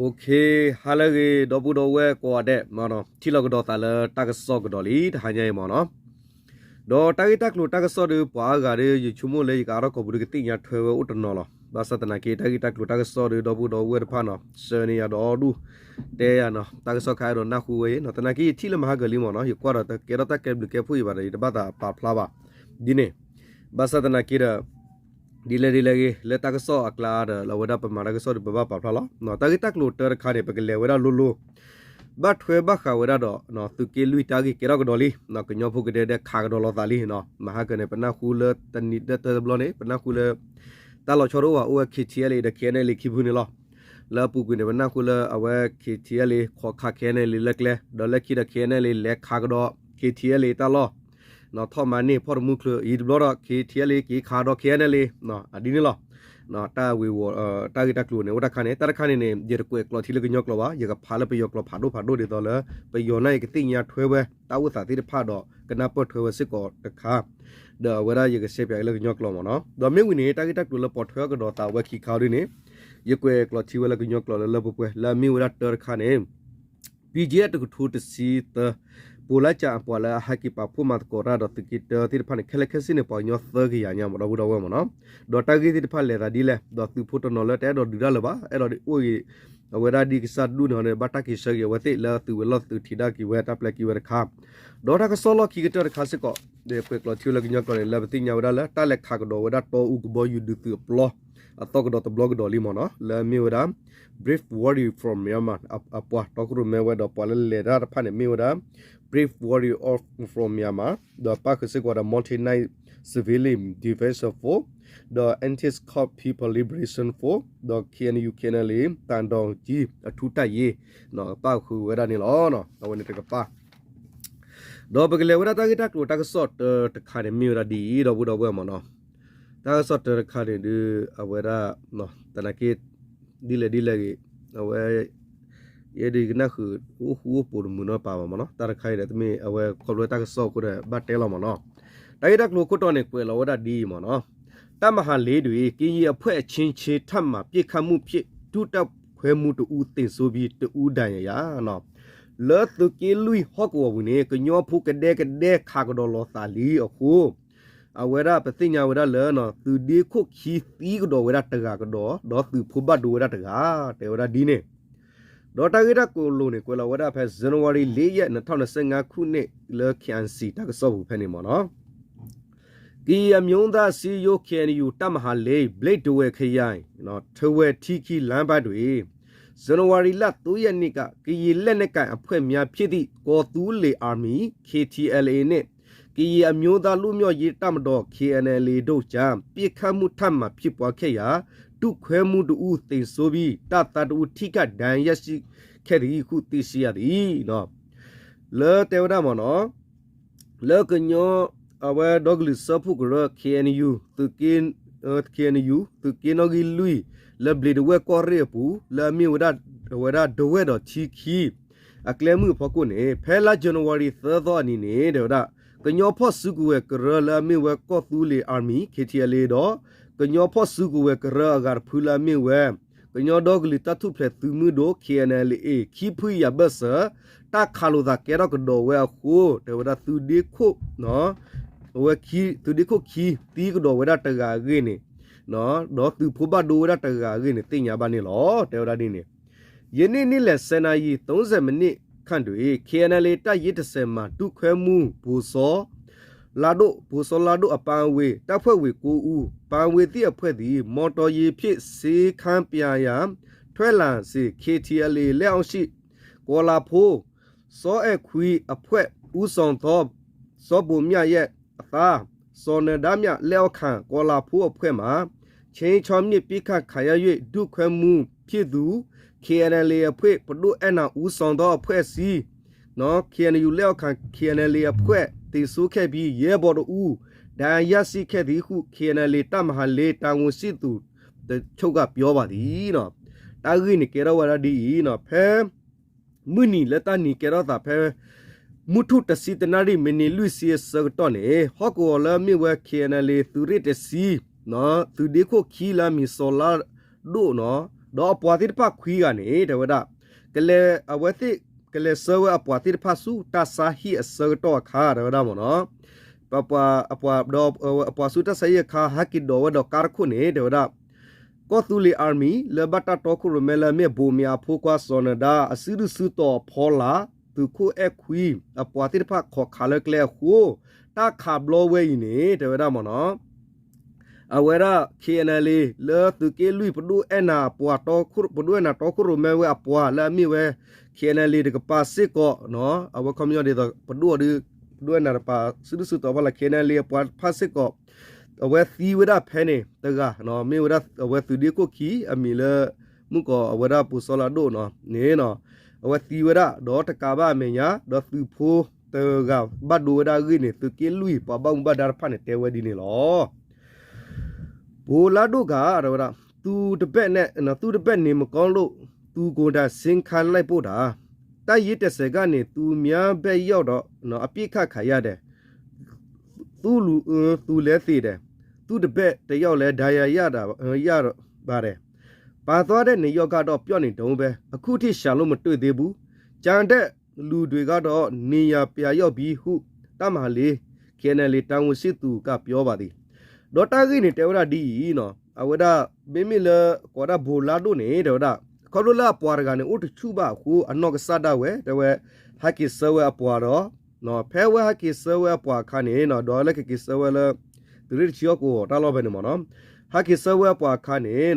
ဟါလၢအဂ့ၤ ဒီပုၢ်ဒီဝဲၢ်ကိးဂၤဒဲး, ထံၣ်လိာ်ကဒီးသးလၢတၢ်ကစီၣ်ကဒီးလံ တဟါညါအံၤမ့ၢ်နီၤ. ဒီးတၢ်ဂ့ၢ်တၢ်ကျိၤတၢ်ကစီၣ်ဒီး ပှၤအါဂၤဒီး ယဆိကမိၣ်လၢယကအါထီၣ်ကိာ်ပူၤဒီး ကသ့ၣ်ညါထွဲဝဲအိၣ်တနီၤလီၤ. ဘၣ်ဆၣ်သနာ်က့ တၢ်ဂ့ၢ်တၢ်ကျိၤတၢ်ကစီၣ်ဒီး ဒီပုၢ်ဒီဝဲၢ်တဖၣ်နီၤ ဆှၢန့ၢ်ယၤဒီးဒူၣ် တဲယၤနီၤ တၢ်ကစီၣ်ခါအဲၣ်ဒိးနၢ်ဟူဝဲအံၤနီၤ. သနာ်က့ယထံၣ်လၢမဟါကၢၤလံမ့ၢ်နီၤ, ယကွၢ်ဒီးတကဲထီၣ်တၢ်ကဲဘျုးကဲဖှိၣ်အံၤဘၣ်ဒီး ယတဘၣ်သးပာ်ဖျါဘၣ်ဒ်န့ၣ်. ဘၣ်ဆၣ်သနာ်က့ဒီး ဒ်လဲၣ်ဒ်လဲၣ်ဂ့ၤ လၢတၢ်ကစီၣ်အကျါဒီး လၢအဝဲဒၣ်ပမၤတၢ်ကစီၣ်ဒီး ပဘၣ်ပာ်ဖျါလီၤ. တၢ်ဂ့ၢ်တၢ်ကျိၤတၢတခါန့ၣ် ပကလဲၤဝဲဒၣ်လိၤလိၤ ဘၣ်ထွဲဘၣ်ဃးဝဲဒၣ်ဒီး သုးက့လွံၢ်တၢ်ဂ့ၢ်ကဲထီၣ်ကဒီးလံ, ကညီဖိကဒဲဒဲးခးကဒီးလိာ်သးလံနီၤ. မဟါကၢၤန့ၣ် ပနၢ်ဟူလၢတနံၤတၢတၢတဘျီန့ၣ် ပနၢ်ဟူလၢ တၢ်လီၤဆီတအိၣ်ဘၣ် အိၣ်ဝဲ KTLA ဒီး KNLA ခံဖုန့ၣ်လီၤ. လၢအပူၤကွံာ်န့ၣ် ပနၢ်ဟူလၢအဝဲ KTLA ခိးခး KNLA လၢကျဲ, ဒီးလၢခံဒီး KNLA လဲၤခးကဒီး KTLA တၢ်လီၢ် ထီၣ်မၤန့ၢ်ဖီၣ်တမူချၢအံၤတဘျီဒီး KTLA က့ၤခးဒီး KNLA အဒ်န့ၣ်လီၤ. တၢ်ဝ့ၤဝီၤ တၢ်ဂ့ၢ်တၢ်ကျိၤန့ၣ် အိၣ်တၢ်ခါန့ၣ် တၢ်တခါန့ၣ်န့ၣ် ယတကွဲးကျိာ်ထံလၢကညီကျိာ်ဘၣ်, ယကဖးလၢပယီၤကျိာ်ဖးဒိၣ်ဖးဒိၣ်ဒ်သိးလၢ ပယီၤနာ်က့ၤကသ့ၣ်ညါထွဲဝဲ တၢ်အိၣ်သးသ့ၣ်တဖၣ်ဒီး ကနၢ်ပၢၢ်ထွဲဝဲစ့ၢ်ကီးတခါ, ဒီးအဝဲဒၣ်ယကရှဲပၠးလၢကညီကျိာ်မ့ၢ်နီၤ. ဒီးမ့ၢ်ဝံၤန့ၣ် တၢ်ဂ့ၢ်တၢ်ကျိၤလၢပိာ်ထွဲအီၤကဒီးသးဝဲခံခါဒ်န့ၣ် ယကွဲးကျိာ်ထံဝဲလၢကညီကျိာ်လၢလၢပှဲၤပှဲၤ လၢအမ့ၢ်ဝဲဒၣ်တၢတခါန့ၣ် BGF တကထိတဆံသၢ ပိၤလါကၠးအပှၤလၢအဟဲက့ၤပာ်ဖှိၣ်မၤသကိးတၢ်ဒီးသုးက့တၢသ့ၣ်တဖၣ်န့ၣ် ခဲလၢာ်ခဲဆ့န့ၣ် ပှၤကညီသၢကယၤညါမ့ၢ်ဒီပုၢ်ဒီဝဲၢ်မ့ၢ်နီၤ. ဒီးတၢ်ဂ့ၢ်သ့ၣ်တဖၣ်လဲၤသးဒ်လဲၣ်, ဒီးသုးဖိတနီၤလၢတအဲၣ်ဒိးဒုးတၢ်လၢၤဘၣ်, အဲၣ်ဒိးအိၣ်ဂ့ၤ အဝဲဒၣ်ဒ်ကစၢ်တဒူၣ်န့ၣ်န့ၣ် ဘၣ်တၢ်က့ၤဆှၢက့ၤအဝဲသ့ၣ်လၢသုးဝဲၤလီၢ်သုးထံးဒၣ်က့ၤဝဲတၢ်ပျဲက့ၤဝဲတခါ, ဒီးတၢ်ကစီၣ်လီၢ်ခံကတၢၢ်တခါစ့ၢ်ကီး ဒီးကွဲးကျိာ်ထံဝဲလၢကညီကျိာ်န့ၣ် လၢပသ့ၣ်ညါဝဲဒၣ်လၢ တၢ်လဲၤခးကဒီးဝဲဒၣ်တီအူကဘီယူၤဒုးသုးအပျီ အသီကဒီးတဘျီကဒီးလံမ့ၢ်နီၤ, လၢအမ့ၢ်ဝဲဒၣ် Brave Warrior from Myanmar အပှၤတီခိၣ်ရိၣ်မဲဝဲဒီးပှၤလၢလဲၤတၢ်တဖၣ်န့ၣ် မ့ၢ်ဝဲဒၣ် Brave Warrior of from Myanmar ဒီးပၣ်ဃုာ်စ့ၢ်ကီးဒီး Multi-National Civilian Defense Force ဒီး Antis Kachin People Liberation Force ဒီး KNU KNLA တၢ်ဒီကၠံအထူတၢ်ယ့ ပၣ်ဃုာ်ဝဲဒၣ်န့ၣ်လီၤ. အဝဲန့ၣ်တကပၤ ဒီးပကလဲၤဝဲဒၣ်တၢ်ဂ့ၢ်တၢ်ကျိၤတၢ်ကစီၣ်တၢတခါန့ၣ် မ့ၢ်ဝဲဒၣ်ဒ်အံၤ ဒီပုၢ်ဒီဝဲၢ်မ့ၢ်နီၤ. တၢ်ကစီၣ်တၢတခါန့ၣ်ဒုး အဝဲဒၣ် သနာ်က့ ဒ်လဲၣ်ဒ်လဲၣ်ဂ့ၤ အဝဲ ယဲဒုးကနၣ်ဃုာ် အိၣ်ဃူအိၣ်ဖိးတမုာ်နီတပၤဘၣ်မ့ၢ်နီၤ. တၢ်တခါအံၤဒီး တမ့ၢ်အဝဲခီဖျိတၢ်ကစီၣ်အဃိဒီး ဘၣ်တဲလီၤမ့ၢ်နီၤ. တၢ်ဂ့ၢ်တၢ်ကျိၤခိၣ်တီန့ၣ် ကွဲးလီၤဝဲဒၣ်ဒ်အံၤမ့ၢ်နီၤ. တပ်မဟာလေးတွင် ကရင်အဖွဲ့အချင်းချင်း ထပ်မံပစ်ခတ်မှုဖြစ် ဒုတပ်ခွဲမှူးတစ်ဦးသေဆုံးပြီး တစ်ဦးဒဏ်ရာရ လၢသုးက့လွံၢ်ဟီၣ်ကဝီၤပူၤန့ၣ် ကညီဖိကဒဲကဒဲခးကဒီးလိာ်သးလံအဃိ အဝဲဒၣ်ပသ့ၣ်ညါဝဲဒၣ်လၢ သုးဒ့ခိၣ်ခံသံကဒီးဝဲဒၣ်တဂၤကဒီး ဒီးသုးဖိဘၣ်ဒိဝဲဒၣ်တဂၤ တဲဝဲဒၣ်ဒ်န့ၣ်. ဒီးတၢ်ဂ့ၢ်တၢ်ကျိၤလိၤန့ၣ် ကွဲးလီၤဝဲဒၣ်ဖဲ January လေးရက် နှစ်ထောင်နှစ်ဆယ့်ငါးခုနှစ် လၢ KIC တၢ်ကစီၣ်ပူၤဖဲန့ၣ်မ့ၢ်နီၤ. ကရင်အမျိုးသားအစည်းအရုံး KNU တပ်မဟာလေး ဘလိတ် ထားဝယ်ခရိုင် ထားဝယ်-ထီးခီး လမ်းပိုင်းတွင် ဇန်နဝါရီလ သုံးရက်နေ့က ကရင်လက်နက်ကိုင်အဖွဲ့များဖြစ်သည့် ကော်သူးလေ Army KTLA နှင့် ကရင်အမျိုးသားလွတ်မြောက်ရေးတပ်မတော် KNLA တို့ကြား ပစ်ခတ်မှုထပ်မံဖြစ်ပွားခဲ့ရာ ဒုခွဲမှူးတစ်ဦးသေဆုံးပြီး တပ်သားတစ်ဦးထိခိုက်ဒဏ်ရာရရှိခဲ့သည်ဟု သိရှိရသည်. လၢတဲဝဲဒၣ်မ့ၢ်နီၤ လၢကညီ အဝဲဒီကလုာ်စၢဖှိၣ်ကရၢ KNU KNU သုးက့နီၣ်ဂံၢ်လွံၢ် လၢဘျံးဒဝဲၢ်ကီၢ်ရ့ၣ်အပူၤ လၢအမ့ၢ်ဝဲဒၣ် အဝဲဒၣ်ဒဝဲၢ်ဒီးထံခံ အကျဲမုၢ်အဖီခိၣ်န့ၣ် ဖဲလါ January သၢသီအနံၤန့ၣ် တဲဝဲဒၣ် ကညီဖီၣ်စုကဝဲၤကရၢလၢအမ့ၢ်ဝဲကီၢ်သူလ့ၤ Army KTLA ဒီး ကညီဖီၣ်စုကဝဲၤကရၢအဂၤတဖုလၢအမ့ၢ်ဝဲ ကညီဒီကလုာ်တၢ်ထူၣ်ဖျဲးသုးမုၢ်ဒိၣ် KNLA ခံဖုအံၤအဘၢၣ်စၢၤ တၢ်ခးလိာ်သးကဲထီၣ်ကဒီးဝဲအဃိ တဲဝဲဒၣ်သုးဒ့ခိၣ် အဝဲ သုးဒ့ခိၣ်ခံသံကဒီးဝဲဒၣ်တဂၤအဂ့ၢ်န့ၣ် ဒီးသုးဖိဘၣ်ဒိဝဲဒၣ်တဂၤအဂ့ၢ်န့ၣ် သ့ၣ်ညါဘၣ်န့ၣ်လီၤ. တဲဝဲဒၣ်ဒ်န့ၣ် ယနေ့ နေ့လယ် ဆယ်နာရီ သုံးဆယ်မိနစ်ခန့်တွင် KNLA တပ်ရင်း တစ်ဆယ်မှာ ဒုခွဲမှူး ဗိုလ်စော လါဒိၣ် ဗိုလ်စော လါဒိၣ် အပါအဝင် တပ်ဖွဲ့ဝင် ကိုးဦး ပါဝင်သည့်အဖွဲ့သည် မော်တော်ယာဉ်ဖြင့် ဆေးခန်းပြရာ ထွက်လာစဉ် KTLA လက်အောက်ရှိ ကော်လာဖိ စောအဲခွံအဖွဲ့ ဦးဆောင်သော စောဘိုမြရဲ့အသား စောနဒါမြ လက်အောက်ခံ ကော်လာဖိအဖွဲ့မှ ချင်းချောင်းမြစ် ပစ်ခတ်ခံရ၍ ဒုခွဲမှူးဖြစ်သူ KNLA အဖွဲ့ ပဒိၣ်အဲၣ်နၤ ဦးဆောင်သောအဖွဲ့အစည်း နော် KNU လက်အောက်ခံ KNLA အဖွဲ့ သေဆုံးခဲ့ပြီး ရဲဘော်တစ်ဦး ဒဏ်ရာရရှိခဲ့သည်ဟု KNLA တပ်မဟာလေး တာဝန်ရှိသူတချို့က ပြောပါသည် နော်. တၢ်ဂ့ၢ်န့ၣ်ကဲထီၣ်ဝဲဒၣ်ဒ်အံၤ နော် ဖဲ မုၢ်နံၤလၢတၢ်နံၤကဲထီၣ်သးဖဲ မုၢ်ထူၣ် တဆံတနၣ်ရံၣ် မံးနံးလွံၢ်ဆံအဆၢကတီၢ်န့ၣ် ဟီၣ်ကဝီၤလၢအမ့ၢ်ဝဲ KNLA သုးရ့ၣ်တဆံ သုးဒ့ခိၣ်ခံလၢအမံၤစီၤလါဒိၣ် နော် ဒီးအပှၤသ့ၣ်တဖၣ်ခွံဂၤန့ၣ် တဲဝဲဒၣ် ကလဲၤ အဝဲသ့ၣ်ကလဲၤဆှၢဝဲအပှၤသ့ၣ်တဖၣ်ဆူတၢ်ဆါဟံၣ်အဆၢကတီၢ်အခါ တဲဝဲဒၣ်မ့ၢ်နီၤ ပှၤ ဒီးအပှၤဆူတၢ်ဆါဟံၣ်အခါ ဟဲက့ၤဒိးဝဲဒီးကါတခိၣ်န့ၣ် တဲဝဲဒၣ် ကီၢ်သူလ့ၤ Army လၢဘၣ်တၢ်တီခိၣ်ရိၣ်မဲလၢအမ့ၢ်ဘိးမၠးအဖိခွါစီၤနဒါ အစုဒုၣ်စုတီၤအဖီလာ် သုးခိၣ်အဲၣ်ခွံ အပှၤသ့ၣ်တဖၣ်ခိးခးလၢကျဲအဃိ တၢ်ခးဘျီဝဲအံၤန့ၣ် တဲဝဲဒၣ်မ့ၢ်နီၤ အဝဲဒၣ် K N L A လၢသုးက့လွံၢ်ပဒိၣ်အဲၣ်နၤအပှၤ ပဒိၣ်အဲၣ်နၤတီခိၣ်ရိၣ်မဲဝဲအပှၤလၢအမ့ၢ်ဝဲ K N L A တကပၤစ့ၢ်ကီး အဝဲခီပညီဒ်သိး ပဒိၣ်ဒု ပဒိၣ်အဲၣ်နၤတပၤ စုဒုၣ်စုတီၤဖီလာ် K N L A အပှၤတဖၣ်စ့ၢ်ကီး အဝဲသံဝဲဒၣ်ဖဲန့ၣ်တဂၤ မ့ၢ်ဝဲဒၣ်အဝဲသုးဒ့ခိၣ်ခံ အမံၤလၢ မုၣ်ကီၤအဝဲဒၣ်ပိၤစီလါဒိၣ်နီၤန့ၣ် အဝဲသံဝဲဒၣ် ဒီးတကးဘၣ်အမဲာ်ညါ ဒီးသုးဖိတဂၤဘၣ်ဒိဝဲဒၣ်အဂ့ၢ်န့ၣ် သုးက့လွံၢ်ပှၤဘၣ်မူဘၣ်ဒါတဖၣ်န့ၣ် တဲဝဲဒ်န့ၣ်လီၤ. ပိၤလါဒိၣ်ဂၤ တဲဝဲဒၣ် သုတဘၣ် သုတဘၣ်န့ၣ်မကီလိၣ် သူကိုယ်တိုင်ဆင်းခိုင်းလိုက်ပို့တာ တပ်ရင်းတစ်ဆယ်ကနေ သူများဘက်ရောက်တော့ အပစ်ခတ်ခံရတယ် သူ့လူ သူလည်းသေတယ် သူ့တပည့်တစ်ယောက်လည်းဒဏ်ရာရတာ ရပါတယ် ပါသွားတဲ့နှစ်ယောက်ကတော့ပျောက်နေတုန်းပဲ အခုထိရှာလို့မတွေ့သေးဘူး ကျန်တဲ့လူတွေကတော့နေရာပြန်ရောက်ပြီဟု တပ်မဟာလေး K N L A တာဝန်ရှိသူကပြောပါသည် ဒီးတၢ်ဂ့ၢ်န့ၣ်တဲဝဲဒၣ်ဒ်အံၤနီၤ အဝဲဒၣ် မ့မ့ၢ်လၢ ကိးဒၣ်ဘိၤလါဒိၣ်န့ၣ် တဲဝဲဒၣ် ခီဖျိလၢအပှၤတဂၤန့ၣ် အိၣ်တဆူၣ်ဘၣ်အဃိ အနီၢ်ကစၢ်ဒၣ်ဝဲ တဲဝဲ ဟဲက့ၤဆှၢဝဲအပှၤဒီး ဖဲအဝဲဟဲက့ၤဆှၢဝဲအပှၤအခါန့ၣ် ဒီးလၢကက့ၤဆှၢဝဲလၢ သုးရ့ၣ်တဆံဟီၣ်ကဝီၤတၢ်လီၢ်ဖဲန့ၣ်မ့ၢ်နီၤ ဟဲက့ၤဆှၢဝဲအပှၤအခါန့ၣ်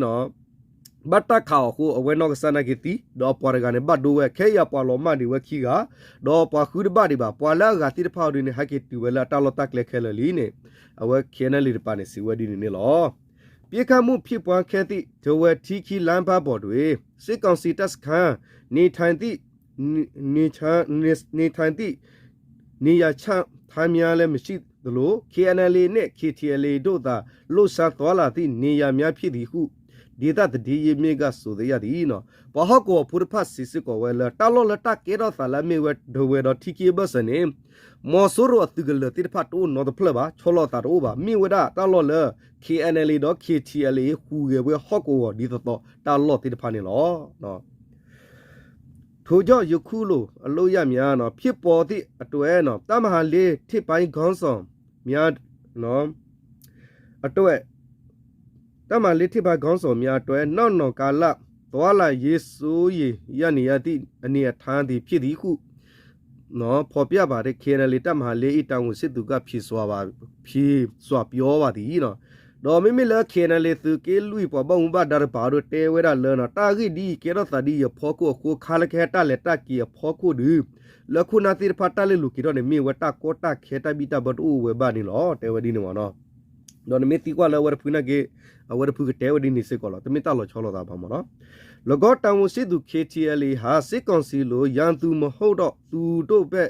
ဘၣ်တၢ်ခးအီၤအဃိ အဝဲနီၢ်ကစၢ်နာ်က့ၤသံ ဒီးအပှၤတဂၤန့ၣ် ဘၣ်ဒိဝဲ ခဲအံၤအပှၤလီၤမၢ်ဒံးဝဲခံဂၤ ဒီးပှၤဃုတဘၣ်ဒံးဘၣ် ပှၤလၢအဂၤသ့ၣ်တဖၣ်အံၤဒုန့ၣ် ဟဲက့ၤတုၤဝဲလၢအတၢ်လီၢ်တၢ်ကျဲခဲလၢာ်လံန့ၣ် အဝဲ K N L A တပၤန့ၣ် စံးဝဲဒ်န့ၣ်န့ၣ်လီၤ. ပစ်ခတ်မှုဖြစ်ပွားခဲ့သည့် ထားဝယ်ထီးခီးလမ်းပိုင်းပေါ်တွင် စစ်ကောင်စီတပ်စခန်း နေထိုင်သည့် နေထိုင်သည့် နေရာချထားများလည်းမရှိသလို K N L A နှင့် K T L A တို့သာ လှုပ်ရှားသွားလာသည့်နေရာများဖြစ်သည်ဟု ဒေသသတင်းရင်းမြစ်က ဆိုသည်ရသည်နီၤ ပှၤဟီၣ်ကဝီၤဖိတဖၣ်စံးစ့ၢ်ကီးဝဲလၢ တၢ်လီၢ်လၢတၢ်ကဲထီၣ်သးလၢအမ့ၢ်ဝဲဒဝဲဒီးထံက့အဘၢၣ်စၢၤန့ၣ် မီၤစိရိၤအသုးကလၢၤသ့ၣ်တဖၣ်တအိၣ်နီတဖျၢၣ်ဘၣ် ဆီလီၤသးတအိၣ်ဘၣ် မ့ၢ်ဝဲဒၣ်တၢ်လီၢ်လၢ K N L A ဒီး K T L A ဟူးဂဲၤဝဲဟီၣ်ကဝီၤဒ်သိးသိးတၢ်လီၢ်သ့ၣ်တဖၣ်န့ၣ်လီၤ. ထို့ကြောင့် ယခုလို အလုပ်ရပ်များ ဖြစ်ပေါ်သည့်အတွက် တပ်မဟာလေး ထိပ်ပိုင်းခေါင်းဆောင်များ အတွက် တပ်မဟာလေး ထိပ်ပိုင်းခေါင်းဆောင်များအတွက် နောက်နောင်ကာလ သွားလာရေး စိုးရိမ်ရနေရသည့် အနေအထားသည် ဖြစ်သည်ဟု ဖော်ပြပါတယ် K N L A တပ်မဟာလေး ၏ တာဝန်ရှိသူက ဖြေစွာပါ ဖြေစွာပြောပါသည် ဒီးမ့မ့ၢ်လၢ K N L A သုးက့လွံၢ်ပှၤဘၣ်မူဘၣ်ဒါတပၤဒီး တဲဝဲဒၣ်လၢ တၢ်ဂ့ၢ်ဒ်အံၤ ကဲထီၣ်သးဒ်အံၤအဖီခိၣ်အဃိ ခါလၢကဟဲတၢ်လဲၤတၢ်က့ၤအဖီခိၣ်ဒီး လၢခိၣ်နၢ်သ့ၣ်တဖၣ်တၢ်လဲၤလိာ်က့ၤထီၣ်န့ၣ် မ့ၢ်ဝဲတၢ်ကီတၢ်ခဲတၢ်ဘံၣ်တၢ်ဘၢတအိၣ်ဝဲဘၣ်န့ၣ်လီၤ တဲဝဲဒ်န့ၣ်မ့ၢ်နီၤ ဒီးနမ့ၢ်သံကွၢ်လၢအဝဲတဖုနာ်က့ အဝဲတဖုကတဲဝဲဒ်န့ၣ်စ့ၢ်ကီးလီၤ တမ့ၢ်တၢ်လီၤဆီလိာ်သးဘၣ်မ့ၢ်နီၤ လၢကီၢ်တၢ်မူစံသူ K T L A ဟး စစ်ကောင်စီလို ရန်သူမဟုတ်တော့ သူတို့ဘက်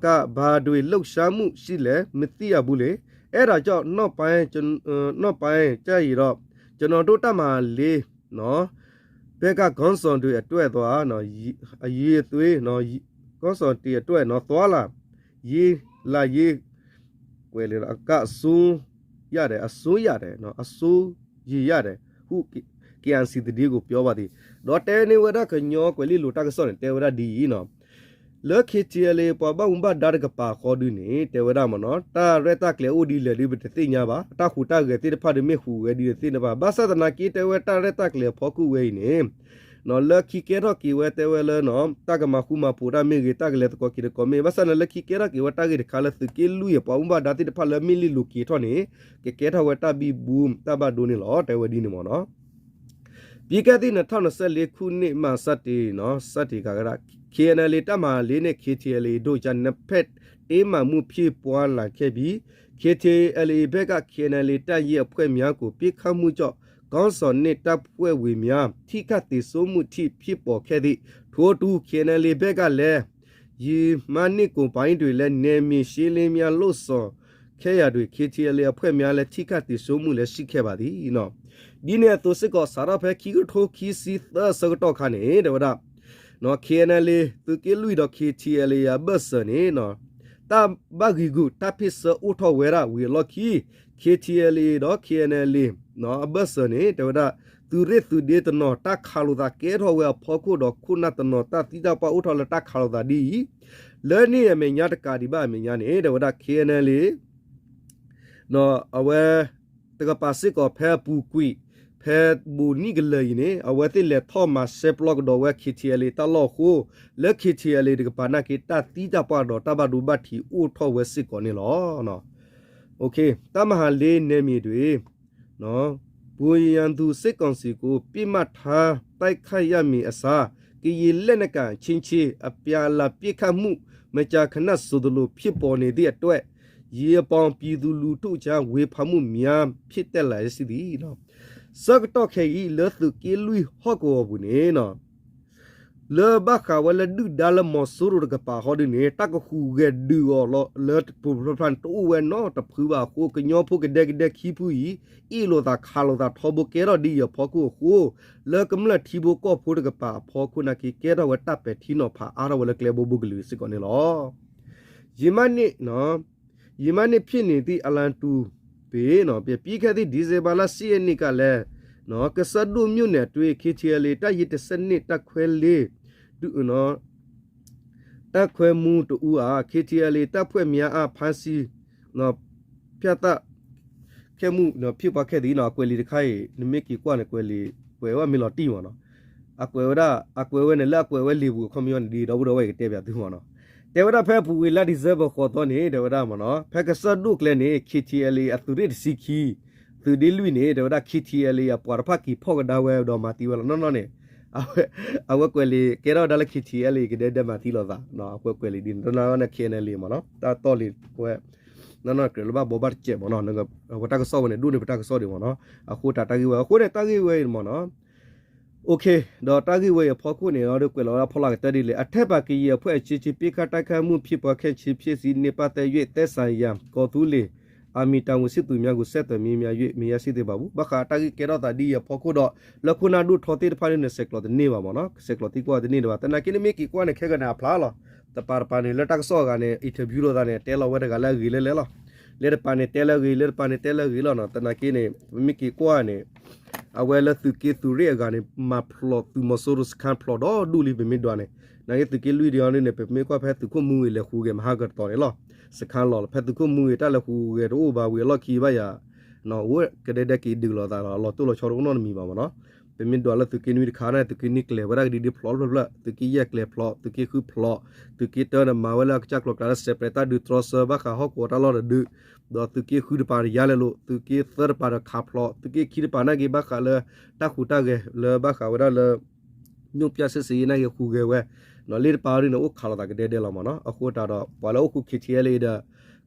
က ဘာတွေလှုပ်ရှားမှုရှိလဲ မသိရဘူးလေ အဲ့ဒါကြောင့် နောက်ပိုင်း ကျွန်- နောက်ပိုင်းကျရင်တော့ ကျွန်တော်တို့တပ်မဟာလေး နော် ဘက်ကခေါင်းဆောင်တွေအတွက်သွားနော် အရေးသွေးနော် ခေါင်းဆောင်တွေအတွက်နော် သွားလာရေး လာရေး ကွယ်လေတော့ အကအစိုးရတယ် အစိုးရတယ်နော် အစိုးရိမ်ရတယ်ဟု K N C သတင်းကိုပြောပါသည် ဒီးတဲန့ၢ်ဝဲဒၣ်ကညီကွဲၤလ့လိၤတၢ်ကစီၣ်န့ၣ် တဲဝဲဒၣ်ဒ်အံၤနီၤ လၢ K T L A ပှၤဘၣ်မူဘၣ်ဒါတကပၤဃီဒုန့ၣ် တဲဝဲဒၣ်မ့ၢ်နီၤ တၢ်ရဲၣ်တၢ်ကျဲၤအိၣ်ဒ်လဲၣ်ဒု ပတသ့ၣ်ညါဘၣ် တၢ်ဟူးတၢ်ဂဲၤသ့ၣ်တဖၣ်ဒု မ့ၢ်ဟူးဝဲဒ်တသ့ၣ်ညါဘၣ် ဘၣ်ဆၣ်သနာ်က့ တဲဝဲတၢ်ရဲၣ်တၢ်ကျဲၤအဖီခိၣ်ဝဲအံၤန့ၣ် လၢခံကဲထီၣ်က့ၤဝဲတဲဝဲလၢ တၢ်ကမၤဃူမၤဖိးတၢ်မ့ၢ်ဂ့ၤ တၢ်ကလဲၤသကိးက့ၤသကိးမ့ၢ်ဂ့ၤ ဘၣ်ဆၣ်န့ၣ်လၢခံကဲထီၣ်က့ၤဝဲတၢ်ဂ့ၢ်တခါလၢသုးက့လွံၢ်အံၤ ပှၤမူဘၣ်ဒါသ့ၣ်တဖၣ်လၢမ့ၢ်လ့ၣ်လိၤက့ၤထီၣ်န့ၣ် ကကဲထီၣ်ဝဲတၢ်ဘံဘူတၢ်ဘၣ်ဒိန့ၣ်လီၤ တဲဝဲဒ်န့ၣ်မ့ၢ်နီၤ ပြီးခဲ့သည့် နှစ်ထောင်နှစ်ဆယ့်လေးခုနှစ်မှ စတင်နော် စတင်က KNLA တပ်မဟာလေးနဲ့ KTLA တို့ကြား နှစ်ဖက်တင်းမာမှုဖြစ်ပွားလာခဲ့ပြီး KTLA ဘက်က KNLA တပ်ရင်းအဖွဲ့များကို ပစ်ခတ်မှုကြောင့် ခေါင်းဆောင်နှင့်တပ်ဖွဲ့ဝင်များ ထိခိုက်သေဆုံးမှုထိဖြစ်ပေါ်ခဲ့သည့် ထို့တူ KNLA ဘက်ကလည်း ယီမန်းနစ်ကိုပိုင်းတွင်လည်း နယ်မြေရှင်းလင်းများလုပ်ဆောင်ခဲ့ရာတွင် KTLA အဖွဲ့များလည်း ထိခိုက်သေဆုံးမှုလည်းရှိခဲ့ပါသည်နော် ဒ်န့ၣ်အသိးစ့ၢ်ကီး စးထီၣ်ဖဲခံကထိခံဆံသၢအဆၢကတီၢ်ခါန့ၣ် တဲဝဲဒၣ် KNLA သုးက့လွံၢ်ဒီး KTLA အဘၢၣ်စၢၤန့ၣ် တၢ်ဘၣ်ဂံာ်ဂူာ်တၢ်ဖ့ၣ်ဆၢအိၣ်ထီၣ်ဝဲဒၣ်ဝံၤအလီၢ်ခံ KTLA ဒီး KNLA အဘၢၣ်စၢၤန့ၣ် တဲဝဲဒၣ် သုးရ့ၣ်သုးဒ့တနီၤ တၢ်ခးလိာ်သးကဲထီၣ်ဝဲအဖီခိၣ်ဒီး ခိၣ်နၢ်တနီၤတၢ်သံတၢ်ပှၢ်အိၣ်ထီၣ်လၢတၢ်ခးလိာ်သးဒ်အံၤ, လၢန့ၣ်အမဲာ်ညါတကးဒံးဘၣ်အမဲာ်ညါန့ၣ် တဲဝဲဒၣ် K N L A အဝဲ တကပၤစ့ၢ်ကီးဖဲအပူၤကွံာ် ဖဲဘိးနံၣ်ကလၢာ်အံၤန့ၣ် အဝဲသ့ၣ်လဲၤထီၣ်မၤစဲပျီကဒီးဝဲ K T L A တၢ်လီၢ်အဃိ, လၢ K T L A တကပၤနာ်က့ တၢ်သံတၢ်ပှၢ်ဒီးတၢ်ဘၣ်ဒိဘၣ်ထံးအိၣ်ထီၣ်ဝဲစ့ၢ်ကီးန့ၣ်လီၤ. တၢ်မၤဟးလ့ နဲမံၤဒွံ ပုၢ်ယၢ်သူ စစ်ကောင်စီကို ပစ်မှတ်ထား တိုက်ခိုက်ရမည်အစား ကရင်လက်နက်ကိုင် ချင်းချင်း အပြန်အလှန် ပစ်ခတ်မှု မကြာခဏဆိုသလို ဖြစ်ပေါ်နေတဲ့အတွက် ရေအပေါင် ပြည်သူလူထုအကြား ဝေဖန်မှုများ ဖြစ်တက်လာရရှိသည်. ဆၢကတီၢ်ခဲအံၤ လၢသုးက့လွံၢ်ဟီၣ်ကဝီၤပူၤန့ၣ် လၢဘၣ်ဃးဝဲလၢဒုၣ်ဒါလၢမီၤစိရိၤတကပၤဟီဒုန့ၣ် တၢ်ကဟူးဂဲၤဒုးအီၤလီၤ လၢတပူၤဖျါဖျါန့ၣ် တအိၣ်ဝဲနီတဖုဘၣ်အဃိ ကညီဖိကဒဲကဒဲခံဖုအံၤ အ့ၣ်လိာ်သးခးလိာ်သးထီဘိကဲထီၣ်ဒ်အံၤအဖီခိၣ်အဃိ လၢကမျၢၢ်ထံဖိကီၢ်ဖိတကပၤအဖီခိၣ်နာ်က့ ကဲထီၣ်ဝဲတၢ်ပဲာ်ထံနီၤဖးအါထီၣ်ဝဲလၢကျဲဘိဘိကလုာ်စ့ၢ်ကီးန့ၣ်လီၤ. ယမ့ၢ်န့ၣ် ယမ့ၢ်န့ၣ် ဖြစ်နေသည့် အလံတူပင် ပြီးခဲ့သည့် ဒီဇင်ဘာလ ရှစ်ရက်နေ့ကလည်း ကစၢၢ်ဒိၣ်မြို့နယ်အတွင်း K T L A တပ်ရင်း တစ်ဆယ့်နှစ် တပ်ခွဲလေး ဒု တပ်ခွဲမှူးတစ်ဦးအား K T L A တပ်ဖွဲ့များအား ဖမ်းဆီး ဖြတ်သန်းခဲ့မှု ဖြစ်ပွားခဲ့သည်. အကွဲးလံာ်တခါအံၤ နမ့ၢ်က့ၤကွၢ်န့ၣ် ကွဲးလံာ် ကွဲးဝဲမ့ၢ်လီၤတံၢ်မ့ၢ်နီၤ. အကွဲးဝဲဒၣ် အကွဲးဝဲန့ၣ် လၢအကွဲးဝဲလံာ်ပူၤအခီပညီန့ၣ် ဒ်ဒီပုၢ်ဒီဝဲၢ်ကတဲပၠးသုမ့ၢ်နီၤ. တဲဝဲဒၣ်ဖဲအပူၤကွံာ်လါ December ဃိးသီန့ၣ် တဲဝဲဒၣ်မ့ၢ်နီၤ ဖဲကစၢၢ်ဒိၣ်ကျဲန့ၣ် K T L A အသုးရ့ၣ်တဆံခံ သုးဒ့လွံၢ်န့ၣ် တဲဝဲဒၣ် K T L A အပှၤတဖၣ်က့ၤဖီၣ်ကဒါဝဲဒီးမၤသံဝဲလီၤ. နီၢ်နီၢ်န့ၣ် အဝဲကွဲးလံာ်ကဲထီၣ်ဝဲဒၣ်လၢ K T L A ကဒဲဒဲမၤသံလိာ်သး အဝဲကွဲးလံာ်ဒ်န့ၣ် တနီၤန့ၣ် K N L A မ့ၢ်နီၤ တၢ်တီၢ်လံာ်ဝဲ နီၢ်နီၢ်ကြၢးလၢဘၣ်ဘီဘၣ်တစဲးမ့ၢ်နီၤ အဝဲတၢ်ကစီၣ်ဝဲန့ၣ် ဒိၣ်န့ၢ်ပတၢ်ကစီၣ်ဒံးမ့ၢ်နီၤ အဃိတၢ်တၢ်ဂ့ၢ်ဝဲ အဃိန့ၣ် တၢ်ဂ့ၢ်ဝဲအံၤမ့ၢ်နီၤ ဒီးတၢ်ဂ့ၢ်ဝဲအံၤအဖီခိၣ်န့ၣ် ဒီးကွဲးလီၤဝဲဒၣ်ဖီလာ်ကတၢၢ်ဒ်လဲၣ် အထက်ပါကရင်အဖွဲ့ အချင်းချင်း ပစ်ခတ်တိုက်ခိုက်မှု ဖြစ်ပွားခဲ့ခြင်း ဖြစ်စဉ် နှစ်ပတ်သက်၍ သက်ဆိုင်ရာ ကော်သူးလေ အမည် တာဝန်ရှိသူများကို ဆက်သွယ်မေးမြန်း၍ မရရှိသေးပါဘူး. ဘၣ်ဃးတၢ်ဂ့ၢ်ကဲထီၣ်သးဒ်အံၤအဖီခိၣ်ဒီး လၢခိၣ်နၢ်ဒိၣ်ထီသ့ၣ်တဖၣ်န့ၣ် ဆဲးကျိးတန့ၢ်ဘၣ်မ့ၢ်နီၤ ဆဲးကျိးသံကွၢ်တန့ၢ်ဒံးဘၣ် သနာ်က့နမ့ၢ်က့ၤကွၢ်န့ၣ် ခဲကနံၣ်အဖျါလီၤ တပၤတပၤန့ၣ် လၢတၢ်ကစီၣ်အဂၤန့ၣ် interview လိာ်သးန့ၣ် တဲလီၤဝဲတဂၤလၢအဂ့ၤလၢလဲၣ်လီၤ လၢတပၤန့ၣ်တဲလၢအဂ့ၤ လၢတပၤန့ၣ်တဲလၢအဂ့ၤလီၤနီၤ သနာ်က့န့ၣ် ပမ့ၢ်က့ၤကွၢ်န့ၣ် အဝဲလၢသုးက့သုးရ့ၣ်အဂၤန့ၣ် မၤဖျိးသုးမီၤစိရိၤစခန်းဖျိးဒီဒူၣ်လံ ပမ့ၢ်ဒွးန့ၣ် သနာ်က့သုးက့လွံၢ်ဒံးအီၤဒ်န့ၣ် ပမ့ၢ်ကွၢ်ဖဲသုးခိၣ်မူဂ့ၤလဲၤဟူးဂဲၤမဟါကတီၢ်န့ၣ်လီၤ စခန်းလီၤ ဖဲသုးခိၣ်မူဂ့ၤတၢ်လဲၤဟူးဂဲၤတအိၣ်ဘၣ်ဝံၤအလီၢ်ခံဘၣ်ယၤ အိၣ်ကဒဲဒဲက့ၤဒုးလိာ်သးလီၤ အလီၤတိၢ်လီၤဆီတအိၣ်နီတမံၤဘၣ်မ့ၢ်နီၤ ပမ့ၢ်ဒွးလၢသုးက့နွံတခါန့ၣ် သုးက့နွံကျဲၤဝဲဒၣ်ကဒံဒံဖျိးဖျိးဖျိး သုးက့ယဲၢ်ကျဲၤဖျိး သုးက့ဃုဖျိး သုးက့တၢန့ၣ်မၤဝဲလၢအကစၢ်ကျိၤကျါလၢ စဲးပြဲးတၢ်ဒုးတြီဆၢ ဘၣ်ဃးဟီၣ်ကဝီၤတၢ်လီၢ်တဒု ဒီးသုးက့ဃုတပၤတယါလဲၤလိာ် သုးက့သၢတပၤဒီးခးဖျိး သုးက့ခံတပၤနာ်က့ဘၣ်ဃးလၢ တၢ်ဟူးတၢ်ဂဲၤလၢဘၣ်ဃးဝဲဒၣ်လၢ ညိၣ်ပျၢ်စစ်ဆင်ရေးနာ်က့ဟူးဂဲၤဝဲ လၢတပၤဒ်န့ၣ် အိၣ်ခးလိာ်သးကဒဲဒဲလီၤမ့ၢ်နီၤ အဃိတၢ်ဒီး ပှၤလၢအိၣ်ဃု K T L A ဒီး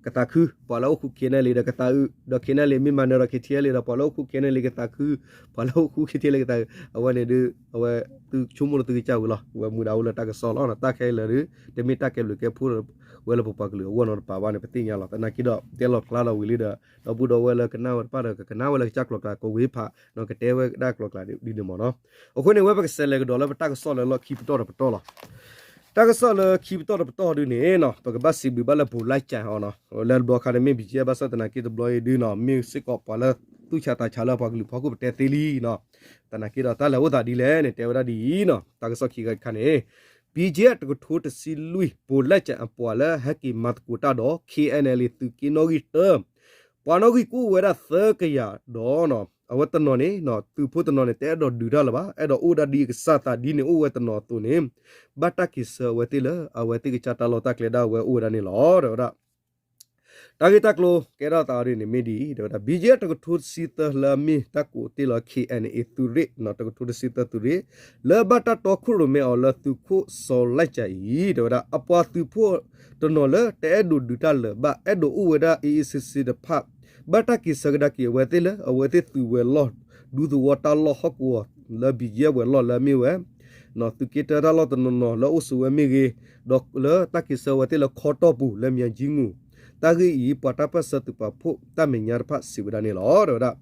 ကသးခု ပှၤလၢအိၣ်ဃု K N L A ဒီးကသးအုး ဒီး K N L A မ့ၢ်မၤနၢၤဒီး K T L A ဒီး ပှၤလၢအိၣ်ဃု K N L A ကသးခု ပှၤလၢအိၣ်ဃု K T L A ကသးအုး အဝဲန့ၣ်ဒုး အဝဲ သုဆိကမိၣ်လၢသုကစၢ်ဝံၤလီၤ ဝဲမူဒါအိၣ်လၢတၢ်ကစီၣ်လီၤ တၢ်ခဲလၢာ်ဒုး တမ့ၢ်တၢ်ကဲဘျုးကဲဖှိၣ်ဝဲလၢပပှၤကလုာ်အဂီၢ်နီတပၤဘၣ်န့ၣ် ပသ့ၣ်ညါလီၤ သနာ်က့ဒီး တဲလီၤဖျါလီၤဝံၤလံဒီး ဒီပုၢ်ဒီဝဲၢ်လၢကနၣ်ဝဲတဖၣ်ဒီး ကကနၣ်ဝဲလၢကစၢ်ကျိၤကျါ ကဝ့ၤဖးကစၢ်ကျိၤကျါဒ်န့ၣ်မ့ၢ်နီၤ အဃိန့ၣ် ဝဲပကစးလဲၤကဒီးလၢပတၢ်ကစီၣ်လၢလီၢ်ခံပတီၢ်တပတီၢ်လီၤ တၢ်ကစီၣ်လၢခံပတီၢ်တပတီၢ်ဒုးန့ၣ် ပကဘၣ်စံးဘျုးဘၣ်လၢ ဗိုလ်လၢကၠၣ်အီၤနီၤ လၢတဘျီခါန့ၣ်မ့ၢ် ဘံၣ်ကဲ ဘၣ်ဆၣ်သနာ်က့တဘျီအံၤဒုးနီၤ မ့ၢ်စ့ၢ်ကီးပှၤလၢသူၣ်ဆါသးဆါလၢပှၤကလုာ်ဖီခိၣ်ပတဲသ့လံနီၤ သနာ်က့ဒီးတၢ်လဲၤအိၣ်သးဒ်လဲၣ်န့ၣ် တဲဝဲဒၣ်ဒ်အံၤနီၤ တၢ်ကစီၣ်ခံခါတခါန့ၣ် ဘံၣ်ကဲ တကထိတဆံလွံၢ် ဗိုလ်လၢကၠၣ်အပှၤလၢဟဲက့ၤမၤသကိးတၢ်ဒီး K N L A သုးက့နီၣ်ဂံၢ်တၢ ပှၤနီၣ်ဂံၢ်ကအိၣ်ဝဲဒၣ်သၢကယၤဒီး အဝဲတနီၤန့ၣ် သုးဖိတနီၤန့ၣ် တအဲၣ်ဒိးဒုးတၢ်လၢၤဘၣ် အဲၣ်ဒိးအိၣ်ဒၣ်ဒ်အကစၢ်သးဒ်န့ၣ်အိၣ်ဝဲတနီၤအသိးန့ၣ် ဘၣ်တၢ်က့ၤဆၢအဝဲသ့ၣ်လၢ အဝဲသ့ၣ်ကစၢ်တၢ်လီၢ်တၢ်ကျဲဒၣ်ဝဲအိၣ်ဝဲဒၣ်န့ၣ်လီၤ တဲဝဲဒၣ် တၢ်ဂ့ၢ်တၢ်ကျိၤကဲထီၣ်သးဒ်န့ၣ်မ့ၢ်ဒ်အံၤ တဲဝဲဒၣ် ဘံၣ်ကဲ တကထိတဆံသၢလၢအမ့ၢ်တၢ်ကိးတ့ၢ်လၢ K N A သုးရ့ၣ် တကထိတဆံသၢသုးရ့ၣ် လၢဘၣ်တၢ်တီခိၣ်ရိၣ်မဲအီၤလၢသုးခိၣ်စီၤလၢကၠၢ်အံၤ တဲဝဲဒၣ် အပှၤသုးဖိတနီၤလၢတအဲၣ်ဒိးဒုးတၢ်လၢၤဘၣ် အဲၣ်ဒိးအိၣ်ဝဲဒၣ်အ့အ့ဆ့ဆ့တဖၣ် ဘၣ်တၢ်က့ၤဆၢကဒါက့ၤအဝဲသ့ၣ်လၢ အဝဲသ့ၣ်သုးဝဲၤလီၢ် ဒူသဝီတၢ်လီၢ်ဟီၣ်ကဝီၤလၢ ဘံၣ်ကဲ ဝဲၤလီၢ်လၢအမ့ၢ်ဝဲ သုးက့တၢတၢ်လီၢ်တနီၤနီၤလၢအိၣ်ဆိးဝဲမ့ၢ်ဂ့ၤ, ဒီးလၢတၢ်က့ၤဆၢဝဲသ့ၣ်လၢခီတီၢ်ပူၤလၢ မၠဲၣ်ကၠံငူၣ်, တၢ်ဂ့ၢ်အံၤ ပှၤတၢ်ပၢၢ်ဆၢသုးပာ်ဖှိၣ်တၢ်မဲာ်ညါတဖၣ်စံးဝဲဒၣ်န့ၣ်လီၤ. တဲဝဲဒၣ်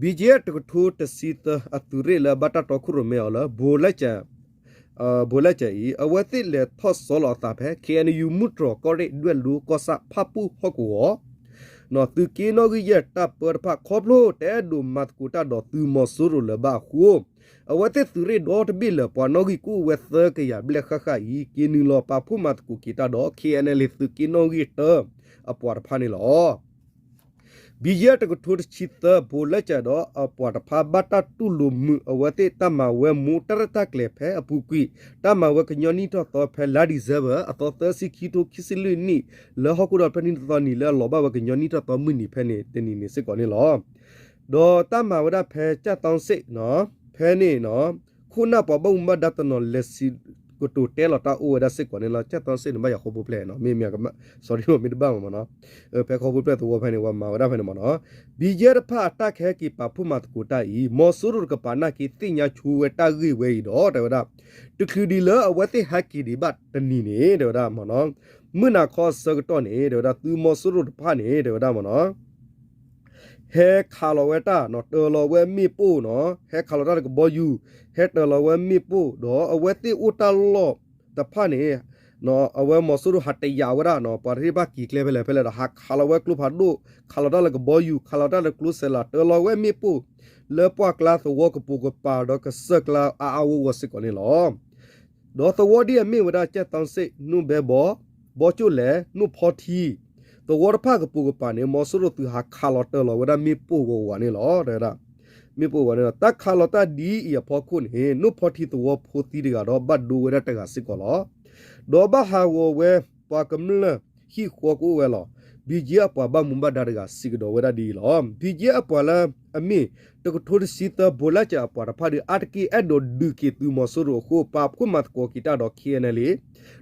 ဘံၣ်ကဲ တကထိတဆံသၢအသုးရ့ၣ်လၢဘၣ်တၢ်တီခိၣ်ရိၣ်မဲအီၤလၢ ဘိးလဲကၠၣ်အံၤ အဝဲသ့ၣ်လဲၤထီၣ်ဆီလီၤအသးဖဲ ခ့ၣ်အဲၣ်ယူၣ် မုၢ်တြီၢ်ကီၢ်ရ့ၣ် ဒွဲၣ်လိကီၢ်ဆၣ် ဖၣ်ပူၣ်ဟီၣ်ကဝီၤ သုးက့နီၣ်ဂံၢ်ယဲၢ်တၢ်ပၢတဖၣ် ခီဖျိတအဲၣ်ဒိးမၤသကိးတၢ်ဒီးသုးမီၤစိရိၤလၢၤဘၣ်အဃိ အဝဲသ့ၣ်သုးရ့ၣ်ဒီတဘ့ၣ်လၢပှၤနီၣ်ဂံၢ်ကအိၣ်ဝဲသၢကယၤဘျဲၣ်ဃၣ်ဃၣ်အံၤ က့ၤနုာ်လီၤပာ်ဖှိၣ်မၤသကိးက့ၤတၢ်ဒီး ခ့ၣ်အဲၣ်အဲၣ်လ့ၣ် သုးက့နီၣ်ဂံၢ်တၢ အပှၤတဖၣ်န့ၣ်လီၤ. ဘံယဲၢ်တကထိတဆံသၢ ဘိးလဲစၢၤဒီးအပှၤတဖၣ် ဘၣ်တၢ်တူၢ်လိာ်မုာ်အဝဲသ့ၣ်တၢ်မၤဝဲမူးတၢ်ရဲၣ်တၢ်ကျဲၤဖဲအပူၤကွံာ် တၢ်မၤဝဲကညီနံၣ်ထီၣ်သီဖဲလါဒံၣ်စဲဘၢၣ် အသီသၢဆံခံထိခံဆံလွံၢ်နံၣ် လၢဟီၣ်ခိၣ်ဒီဖျၢၣ်နံၣ်တသီနံၤ လၢအလီၤဘၣ်ဝဲကညီနံၣ်ထီၣ်သီမုၢ်နံၤဖဲန့ၣ် တနံၤန့ၣ်စ့ၢ်ကီးန့ၣ်လီၤ. ဒီးတၢ်မၤဝဲဒၣ်ဖဲကၠၣ်သီစ့ၣ် ဖဲန့ၣ် ခိၣ်နၢ်ပှၤဘၣ်မူဘၣ်ဒါတနီၤ လဲၤစံးကတိၤတဲလီၤတၢ်အိၣ်ဝဲဒၣ်စ့ၢ်ကီးန့ၣ်လီၤ. ကၠၣ်သီစ့ၣ်န့ၣ် ဘၣ်ယၤဃီဖိဖျဲးနီၤ မ့ၢ်မ့ၢ် sorry မ့ၢ်တဘၣ်မ့ၢ်နီၤ ဖဲဃီဖိဖျဲးသဝီဖဲန့ၣ် ပှၤမၤဝဲဒၣ်ဖဲန့ၣ်မ့ၢ်နီၤ ဘံယဲၢ်တဖၣ်အတၢ်ကဟဲက့ၤပာ်ဖှိၣ်မၤသကိးတၢ်အံၤ မီၤစိရိၤတကပၤနာ်က့သ့ၣ်ညါဆိဝဲတၢ်ဂ့ၢ်ဝဲအံၤဒီး တဲဝဲဒၣ် တချုးဒံးလၢအဝဲသ့ၣ်ဟဲက့ၤဒံးဘၣ်တနံၤန့ၣ် တဲဝဲဒၣ်မ့ၢ်နီၤ မုၢ်နၤခီအဆၢကတီၢ်န့ၣ် တဲဝဲဒၣ် သုးမီၤစိရိၤတဖၣ်န့ၣ် တဲဝဲဒၣ်မ့ၢ်နီၤ ဟဲခးလီၤဝဲတၢ်နီၤ တၢၤလီၤဝဲမ့ၣ်ပိၢ်နီၤ ဟဲခးလီၤတၢ်လၢကဘီယူၤ ဟဲတၢၤလီၤဝဲမ့ၣ်ပိၢ် ဒီးအဝဲသ့ၣ်အိၣ်တၢ်လီၢ်တဖၣ်န့ၣ် အဝဲမီၤစိရိၤဟးတယာ်ဝဲဒၣ်နီၤ ပှၤတထံၣ်ဘၣ်က့ၤကျဲဖဲလဲၣ်ဖဲလဲၣ်ဒီး ဟးခးလီၤဝဲကျိဖးဒိၣ် ခးလီၤတၢ်လၢကဘီယူၤ ခးလီၤတၢ်လၢကျိစဲးလၤ တၢၤလီၤဝဲမ့ၣ်ပိၢ် လၢပှၢ်ကျါသဝီကပိာ်ကပၤဒီးကစၢၢ်ကျါအါအါဂီၢ်ဂီၢ်စ့ၢ်ကီးန့ၣ်လီၤ. ဒီးသဝီဒ်အမ့ၢ်ဝဲဒၣ် ကၠၣ်သီစ့ၣ် နိၣ်ဘဲဘီ ဘီကၠိၣ်လဲၣ် နိၣ်ဖီထံ သဝီတဖၣ်ကပိာ်ကပၤန့ၣ် မီၤစိရိၤသုးဟးခးလီၤတၢၤလီၤဝဲဒၣ်မ့ၣ်ပိၢ်ဂီၤဂီၤန့ၣ်လီၤ တဲဝဲဒၣ် မ့ၣ်ပိၢ်ဂီၤန့ၣ်လီၤ. တၢ်ခးလီၤတၢ်ဒ်အံၤအဖီခိၣ်န့ၣ် နိၣ်ဖီထံသဝီဖိသံတဂၤဒီးဘၣ်ဒိဝဲဒၣ်တဂၤစ့ၢ်ကီးလီၤ. ဒီးဘၣ်ဟးဂီၤဝဲပှၤကမျၢၢ်ဟံၣ်ဃီကအိၣ်ဝဲလီၤ. ဘံယဲၢ်အပှၤဘၣ်မူဘၣ်ဒါတဂၤစံးကဒီးဝဲဒၣ်ဒ်အံၤလီၤ. ဘံယဲၢ်အပှၤလၢအမ့ၢ် တကထိတဆံသၢ ဘိးလဲစၢၤအပှၤတဖၣ်ဒီး အါတက့ၢ်အဲၣ်ဒိးဒုးက့ၤသုးမီၤစိရိၤအဃိ ပာ်ဖှိၣ်မၤသကိးက့ၤတၢ်ဒီး ခ့ၣ်အဲၣ်အဲၣ်လ့ၣ်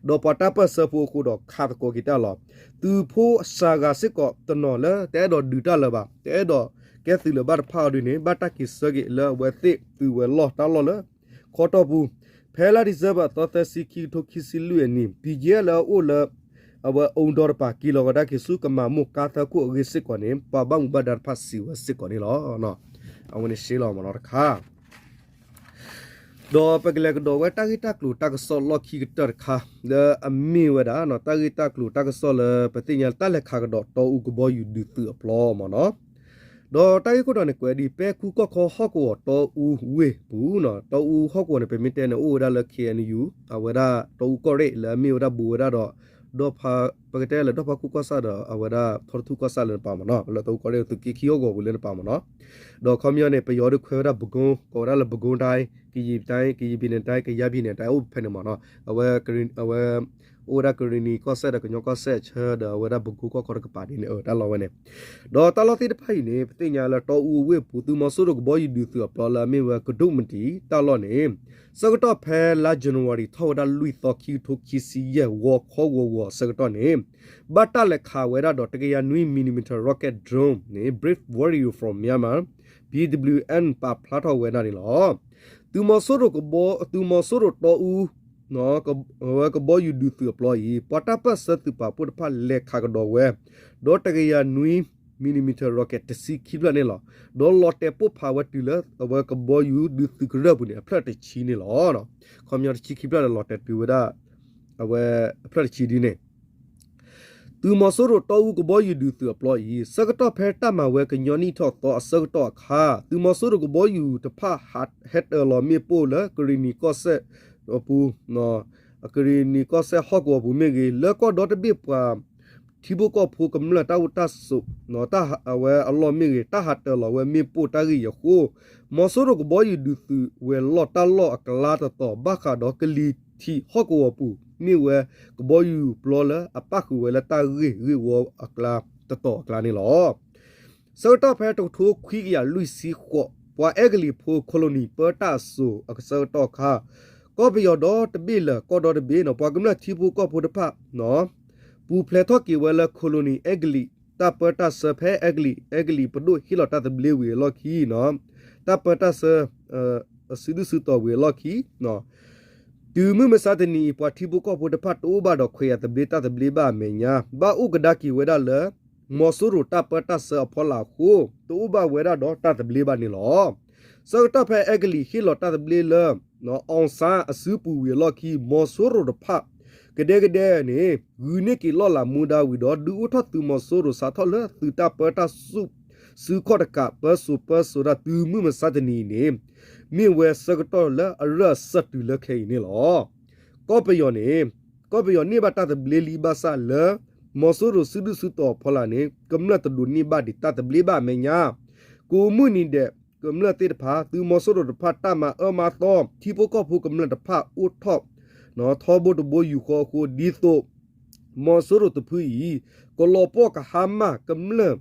ဒီးပှၤတၢ်ပၢၢ်ဆၢဖိအဃိဒီးခးသကိးက့ၤတၢ်လီၤ. သုးဖိစှၤဂၤစ့ၢ်ကီးတနီၤလၢတအဲၣ်ဒိးဒုးတၢ်လၢၤဘၣ် တအဲၣ်ဒိးကဲသုးလၢၤဘၣ်တဖၣ်အီၤဒ်န့ၣ် ဘၣ်တၢ်က့ၤဆၢက့ၤလၢအဝဲသ့ၣ်သုးဝဲၤလီၢ်တၢ်လီၢ်လၢ ခီတီၢ်ပူၤ ဖဲလါဒံၣ်စဲဘၢၣ်အသီသၢဆံခံကထိ ခံဆံလွံၢ်အနံၤ ဘံယဲၢ်လၢအအိၣ်လၢ အဝဲအိၣ်ဒီးတပၤက့ၤလီၤဝဲဒၣ်က့ၤဆူကမၤမိၢ်ကါသၢခိၣ်အဂ့ၢ်စ့ၢ်ကီးန့ၣ် ပှၤဘၣ်မူဘၣ်ဒါတဖၣ်စံးဝဲစ့ၢ်ကီးန့ၣ်လီၤ. အဝဲန့ၣ်ရှဲလီၤမ့ၢ်နီၤတခါ ဒီးပကလဲၤကဒီးဝဲတၢ်ဂ့ၢ်တၢ်ကျိၤတၢ်ကစီၣ်လီၢ်ခံကတၢၢ်တခါ လၢအမ့ၢ်ဝဲဒၣ် တၢ်ဂ့ၢ်တၢ်ကျိၤတၢ်ကစီၣ်လၢပသ့ၣ်ညါလၢ တၢ်လဲၤခးကဒီးတီအူကဘီယူၤဒုးသုးအပျီမ့ၢ်နီၤ ဒီးတၢ်ဂ့ၢ်ခိၣ်တီန့ၣ် ကွဲးဒ် ပဲၤခူၣ်ကီၢ်ခီဟီၣ်ကဝီၤတီအူဝ့ၢ်ပူၤနီၤ တီအူဟီၣ်ကဝီၤန့ၣ် ပမ့ၢ်တဲန့ၣ် အိၣ်ဝဲဒၣ်လၢ ခ့ၣ်အဲၣ်ယူၣ် အဝဲဒၣ်တီအူကီၢ်ရ့ၣ် လၢအမ့ၢ်ဝဲဒၣ်ဘူးဝဲဒၣ်ဒီး ဒီဖး ပကတဲလၢဒီဖးခိၣ်ကီၢ်ဆၣ်ဒီး အဝဲဒၣ်ထီတထူၣ်ကီၢ်ဆၣ်လၢနပာ်မ့ၢ်နီၤ လၢတီအူကီၢ်ရ့ၣ်သုးက့ခံဟီၣ်ကဝီၤပူၤလၢနပာ်မ့ၢ်နီၤ ဒီးခီပညီန့ၣ် ပယီၤဒုးခွဲးဝဲဒၣ်ပကိ ကိးဝဲဒၣ်လၢပကိတၢ် ကယံာ်တၢ် ကယံာ်ဘံၣ်န့ၣ်တၢ် ကယါဘံၣ်န့ၣ်တၢ် အိၣ်ဖဲန့ၣ်မ့ၢ်နီၤ အဝဲ အဝဲ အိၣ်ဝဲဒၣ်ကရံၣ်နံၤကီၢ်စဲၣ်ဒီးကညီကီၢ်စဲၣ်အဆၢဒီး အဝဲဒၣ်ပကိကီၢ်ခီတကပၤဒ်န့ၣ် တၢ်လီၢ်ဝဲန့ၣ် ဒီးတၢ်လီၢ်သ့ၣ်တဖၣ်အံၤန့ၣ် ပသ့ၣ်ညါလၢတီအူအဝ့ၢ်ပူၤ သုးမီၤစိရိၤကဘီယူၤဒုးသုးအပျီလၢအမ့ၢ်ဝဲကဒိၣ်မတံၤတၢ်လီၢ်န့ၣ် ဆၢကတီၢ်ဖဲလါ January ထီၣ်ဝဲဒၣ်လွံၢ်သီခံကထိခံဆံယဲၢ် ဂီၤခီဂီၤဂီၤအဆၢကတီၢ်န့ၣ် ဘၣ်တၢ်လဲၤခးဝဲဒၣ်ဒီး တကယၤနွံ millimeter rocket drone န့ၣ် Brave Warrior from Myanmar ဘံၣ်ဒဘလျူၣ်အဲၣ် ပာ်ဖျါထီၣ်ဝဲဒၣ်န့ၣ်လီၤ. သုးမီၤစိရိၤကဘီ သုးမီၤစိရိၤတီအူ ဝဲကဘီယူၤဒုးသုးအပျီအံၤ ပှၤတၢ်ပၢၢ်ဆၢသုးပာ်ဖှိၣ်တဖၣ်လဲၤခးကဒီးဝဲ ဒီးတကယၤနွံ millimeter rocket တဆံခံဖျၢၣ်န့ၣ်လီၤ. ဒီးလီၤတဲာ်ပိၢ်ဖးဝဲတုၤလၢအဝဲကဘီယူၤဒုးသုးကရၢၢ်ပူၤန့ၣ် အဖျၢၣ်တဆံန့ၣ်လီၤ. ခီပညီတဆံခံဖျၢၣ်ဒီးလီၤတဲာ်တုၤဝဲဒၣ် အဝဲအဖျၢၣ်တဆံဒ်န့ၣ် သုးမီၤစိရိၤတီအူကဘီယူၤဒုးသုးအပျီအံၤ ဆၢကတီၢ်ဖဲတၢ်မၤဝဲကညီနံၣ်ထီၣ်သီအဆၢကတီၢ်အခါ သုးမီၤစိရိၤကဘီယူၤတဖၣ်ဟးဟဲတၢၤလီၤမ့ၣ်ပိၢ်လၢကရံၣ်နံၤကီၢ်စဲၣ်အပူၤ ကရံၣ်နံၤကီၢ်စဲၣ်ဟီၣ်ကဝီၤပူၤမ့ၢ်ဂ့ၤ လၢကီၢ်ဒီတဘ့ၣ်ပှၤထံဖိကီၢ်ဖိကမျၢၢ်တၢ်အိၣ်တၢ်ဆိး တၢ်အဝဲအလီၢ်မ့ၢ်ဂ့ၤ တၢ်ဟးတၢၤလီၤဝဲမ့ၣ်ပိၢ်တၢ်ဂ့ၢ်အံၤအဃိ မီၤစိရိၤကဘီယူၤဒုးသုးဝဲၤလီၢ်တၢ်လီၢ်အကျါတတီၤ ဘၣ်ဃးဒီးကလံၤထံးဟီၣ်ကဝီၤပူၤ မ့ၢ်ဝဲကဘီယူၤပျီလၢအပၣ်ဃုာ်ဝဲလၢတၢ်ဂ့ၢ်ဂ့ၢ်ဝီအကျါတတီၤအကျါန့ၣ်လီၤ. ဆၢကတီၢ်ဖဲတကထိခွံကယၤလွံၢ်ဆံဃိး ပှၤအဲကလံးဖိ colony ပၢတၢ်အစိၤအဆၢကတီၢ်အခါ ကီၢ်ပယီၤဒီတဘ့ၣ်လၢကီၢ်ဒီတဘ့ၣ်နီၤ ပှၤကမျၢၢ်ထံဖိကီၢ်ဖိတဖၣ် ပူၤဖျဲးထီၣ်က့ၤဝဲလၢ colony အဲကလံး တၢ်ပၢတၢ်ဆၢဖဲအဲကလံး အဲကလံးပဒိၣ်ဟ့ၣ်လီၤတၢ်သဘျ့ဝံၤအလီၢ်ခံနီၤ တၢ်ပၢတၢ်ဆၢ အစုဒုၣ်စုတီၤဝံၤအလီၢ်ခံ တုၤမုၢ်မဆါတနံၤအံၤ ပှၤထံဖိကီၢ်ဖိတဖၣ်တအိၣ်ဘၣ်ဒီးခွဲးယာ်သဘျ့တၢ်သဘျ့ဘၣ်အမဲာ်ညါ ဘၣ်အိၣ်ကဒါက့ၤဝဲဒၣ်လၢ မီၤစိရိၤတၢ်ပၢတၢ်ဆၢအဖီလာ်အဃိ တအိၣ်ဘၣ်ဝဲဒၣ်ဒီးတၢ်သဘျ့ဘၣ်န့ၣ်လီၤ. ဆၢကတီၢ်ဖဲအဲကလံးဟ့ၣ်လီၤတၢ်သဘျ့လၢ အောင်ဆန်း အစုပူၤဝံၤအလီၢ်ခံ မီၤစိရိၤတဖၣ် ကဒဲကဒဲန့ၣ် ဂုာ်န့ၢ်က့ၤလီၢ်လၤမူဒါဝံၤဒီး ဒုးအိၣ်ထီၣ်သုးမီၤစိရိၤစးထီၣ်လၢသုးတၢ်ပၢတၢ်စုၣ်စုခီၣ်တကး ပၢစိၤပၢစိၤတၢ်တုၤမုၢ်မဆါတနံၤအံၤန့ၣ် မ့ၢ်ဝဲဆၢကတီၢ်လၢအရၢၢ်အစၢၢ်တုၤလၢခဲအံၤန့ၣ်လီၤ. ကီၢ်ပယီၤန့ၣ် ကီၢ်ပယီၤန့ၢ်ဘၣ်တၢ်သဘျ့လံဘၣ်ဆၣ်လၢ မီၤစိရိၤစုဒုၣ်စုတီၤအဖီလာ်န့ၣ် ကမျၢၢ်တဒိးန့ၢ်ဘၣ်ဒံးတၢ်သဘျ့ဘၣ်အမဲာ်ညါ ကိးမုၢ်နံၤဒဲး ကမျၢၢ်သ့ၣ်တဖၣ် သုးမီၤစိရိၤတဖၣ် တၢ်မၤအၢမၤသီ ထံဖိကီၢ်ဖိကမျၢၢ်တဖၣ်အိၣ်ထီၣ် ထီဘိတဘိယူၢ်ဃီအဃိ ဒ်သိး မီၤစိရိၤတဖုအံၤ ကလီၤပှီၢ်ကဟါမၢ်ကမျၢၢ်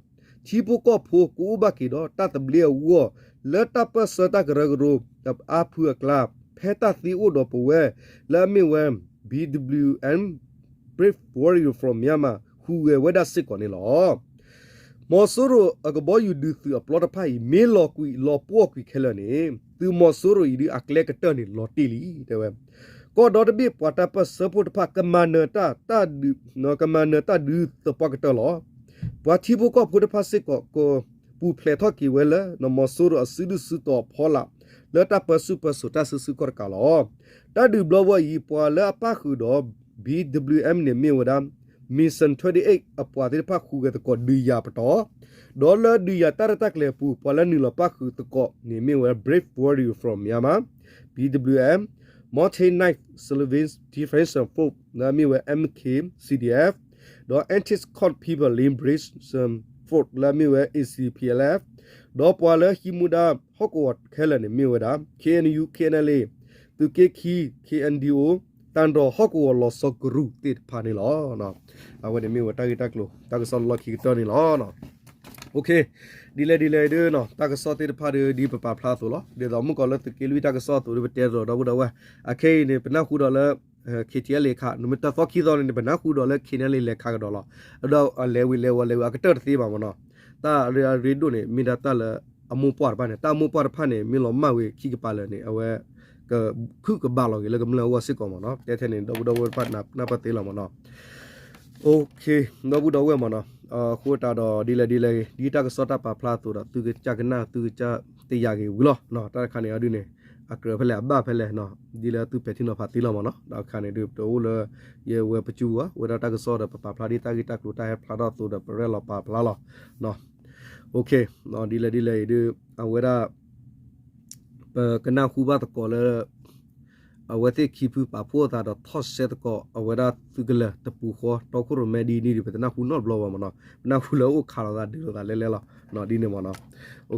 ထံဖိကီၢ်ဖိကအိၣ်ဘၣ်က့ၤဒီးတၢ်သဘျ့အဂီၢ် လၢတၢ်ပၢၢ်ဆၢတၢ်ကရၢကရိ အါဖုအကျါ ဖဲတၢ်သ့အိၣ်ဒီးပဝဲ လၢအမ့ၢ်ဝဲ B W M Brave Warrior from Myanmar ဟူးဂဲၤဝဲဒၣ်စ့ၢ်ကီးန့ၣ်လီၤ. မီၤစိရိၤအကဘီယူၤဒုးသုးအပျီတဖၣ်အံၤ မ့ၢ်လီၤကွံာ်လီၤပှီၢ်ကွံာ်ခဲလၢာ်န့ၣ် သုးမီၤစိရိၤအံၤဒုးအကျဲကတၢၢ်န့ၣ်လီၤတ့ၢ်လံ တဲဝဲ ကီၢ်ဒီတဘ့ၣ်ပှၤတၢ်ပၢၢ်ဆၢဖိတဖၣ် ကမၤနၢၤတၢ် တၢ်ဒုး ကမၤနၢၤတၢ်ဒုးသပှၢ်ကတၢၢ်လီၤ. ပှၤထံဖိကီၢ်ဖိတဖၣ်စ့ၢ်ကီး ကပူၤဖျဲးထီၣ်က့ၤဝဲလၢ မီၤစိရိၤအစုဒုၣ်စုတီၤအဖီလာ် လၢတၢ်ပၢဆူၣ်ပၢစိးတၢ်စုဆူၣ်ခီၣ်တကးလီၤ. တၢ်ဒုးဘျီဝဲအံၤ ပှၤလၢအပၣ်ဃုာ်ဒီး B W M န့ၣ်မ့ၢ်ဝဲဒၣ် Mission twenty-eight အပှၤသ့ၣ်တဖၣ်ဟူးဂဲၤသကိးဒုးယၤပတီၢ်, ဒီးလၢဒုးယၤတၢ်ရဲၣ်တၢ်ကျဲၤအပူၤ ပှၤလၢနုာ်လီၤပၣ်ဃုာ်သကိးန့ၣ်မ့ၢ်ဝဲ Brave Warrior from Myanmar, B W M, Mountain Knife Salvation Defense Force လၢအမ့ၢ်ဝဲ M K C D F, ဒီး Antis Kok People Liberation Force လၢအမ့ၢ်ဝဲ A C P L F, ဒီးပှၤလၢဟံးမူဒါဟီၣ်ကဝီၤခဲလၢာ်န့ၣ် မ့ၢ်ဝဲဒၣ် K N U, K N L A, သုးက့ခံ K N D O, သၣ်တီၤဟီၣ်ကဝီၤလီၤဆီကရူၢ်သ့ၣ်တဖၣ်န့ၣ်လီၤ. အဝဲန့ၣ်မ့ၢ်ဝဲတၢ်ဂ့ၢ်တၢ်ကျိၤ တၢ်ကစီၣ်လၢလီၢ်ခံကတၢၢ်န့ၣ်လီၤ. ဒ်လဲၣ်ဒ်လဲၣ်ဒ် တၢ်ကစီၣ်သ့ၣ်တဖၣ်ဒီး ဒ်ပပာ်ဖျါအသိးလီၤ. ဒ်သိးမုၢ်ကီၤလၢသုးက့လွံၢ်တၢ်ကစီၣ်အသိးဒီး ပတဲဒီးဒီပုၢ်ဒီဝဲၢ်, အခဲအံၤန့ၣ် ပနၢ်ဟူဒီးလၢ K T L A ခး နမ့ၢ်တၢ်သီခံသီန့ၣ် ပနၢ်ဟူဒီးလၢ K T L A လဲၤခးကဒီးလီၤ. ဒီးအလဲၤဝံၤလဲၤဝံၤလဲၤဝံၤအကတၢၢ်တသ့ဘၣ်မ့ၢ်နီၤ. တၢ်အရ့ဒိၣ်န့ၣ် မ့ၢ်ဒၣ်တၢ်လၢအမိၢ်ပှၢ်တဖၣ်န့ၣ် တၢ်အမိၢ်ပှၢ်တဖၣ်န့ၣ် မ့ၢ်လီၤမၢ်ဝံၤခံကပၤလၢာ်န့ၣ် အဝဲ ကခုၣ်ကဘၣ်လီၤက့ၤလၢကမျၢၢ်အဂီၢ်စ့ၢ်ကီးမ့ၢ်နီၤ. တဲထဲန့ၣ် ဒီပုၢ်ဒီဝဲၢ်တဖၣ်နၢ်ပၢၢ်သ့လီၤမ့ၢ်နီၤ. ဒီပုၢ်ဒီဝဲၢ်မ့ၢ်နီၤ, အဃိတးဒီး ဒ်လဲၣ်ဒ်လဲၣ်ဂ့ၤ ဒ်တၢ်ကစီၣ်တၢ်ပာ်ဖျါအသိးဒီး သုကစၢ်ကနၣ် သုကစၢ်တယာ်ဂ့ၤဝံၤလီၤ. တၢ်တခါန့ၣ်အဒုန့ၣ် အကြၢးဖဲလဲၣ်အဘၣ်ဖဲလဲၣ်, ဒ်လၢသုပဲာ်ထံနီၤဖးသ့လီၤမ့ၢ်နီၤ. တၢ်တခါန့ၣ်ဒုး တအိၣ်လၢ ယဝဲပစုပူၤဘၣ်, ဝဲဒၣ်တၢ်ကစီၣ်ဒီး ပပာ်ဖျါဒ်တၢ်ဂ့ၢ်တၢ်ကျိၤတၢ်ဟဲဖျါထီၣ်အသိးဒီး ပရဲၣ်လီၤပာ်ဖျါလီၤ. ဒ်လဲၣ်ဒ်လဲၣ်အံၤဒုး အဝဲဒၣ် ပကနၢ်ဟူဘၣ်သကိးလၢ အဝဲသ့ၣ်ခံဖုပာ်ဖှိၣ်အသးဒီးထီၣ်ဆဲးသကိး အဝဲဒၣ်သုးကလၢၤတပူၤဃီ တီခိၣ်ရိၣ်မဲဒ်န့ၣ်ဒီး ပတနၢ်ဟူနီတဘျီဘၣ်မ့ၢ်နီၤ. ပနၢ်ဟူလၢအိၣ်ခးလိာ်သးဒုးလိာ်သးလဲလဲလီၤ. ဒ်န့ၣ်မ့ၢ်နီ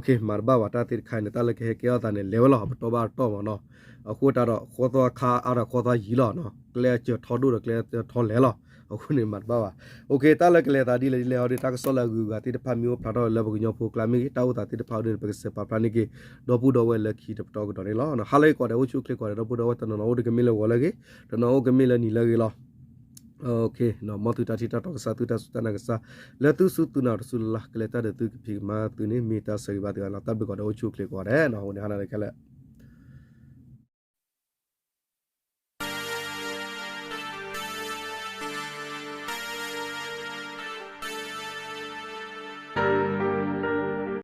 ၤ. မၤတဘၣ်ဘၣ်တၢ်သ့ၣ်တခါန့ၣ် တၢ်လၢကဟဲကဲထီၣ်သးန့ၣ် လဲၤဝဲလီၤ ပတီၢ်ဘၣ်တတီၢ်မ့ၢ်နီၤ. အဃိတးဒီး ဃီသီခါအါဒီးဃီသီယံၤလီၤ. ကျဲအစၢၤထီဒိၣ်ဒီးကျဲအစၢၤထီလဲၤလီၤ. အဃိန့ၣ်မၤတဘၣ်ဘၣ်. တၢ်လၢကလဲၤသးဒ်လဲၣ်ဒ်လဲၣ်အံၤဒီး တၢ်ကစီၣ်လၢအဂုၤအဂၤသ့ၣ်တဖၣ်မ့ၢ်အိၣ်ဖျါထီၣ်လၢပကညီဖိကျါမ့ၢ်ဂ့ၤ တၢ်အိၣ်သးသ့ၣ်တဖၣ်အံၤဒုးန့ၣ် ပကစဲးပာ်ဖျါန့ၢ်က့ၤ ဒီပုၢ်ဒီဝဲၢ်လၢခံတပတီၢ်ကဒီးန့ၣ်လီၤ. ဟါလၢအံၤကိးဂၤဒဲး အိၣ်ဆူၣ်အိၣ်ချ့ကိးဂၤဒဲး ဒီပုၢ်ဒီဝဲၢ် တနီၤနီၤအိၣ်ဒီးကမ့ၢ်လၢဂီၤလၢအဂ့ၤ, တနီၤအိၣ်ကမ့ၢ်လၢနံၤလၢအဂ့ၤလီၤ. မ်သုတၢ်ထံၣ်တၢ်တီကစၢ် သုတၢ်စူၢ်တၢ်နာ်ကစၢ် လၢသုစူၢ်သုနာ်တစူၢ်လၢ်လၢ် ကလဲၤတၢ်ဒီးသုကဖံးကမၤသုန့ၣ် မ့ၢ်တၢ်ဆၢဂ့ၤဘၣ်သုလီၤ. တၢ်ဘျုးကိးဂၤဒဲး အိၣ်ဆူၣ်အိၣ်ချ့ကိးဂၤဒဲး အဃိန့ၣ် ဟါနၤလၢခဲလၢာ်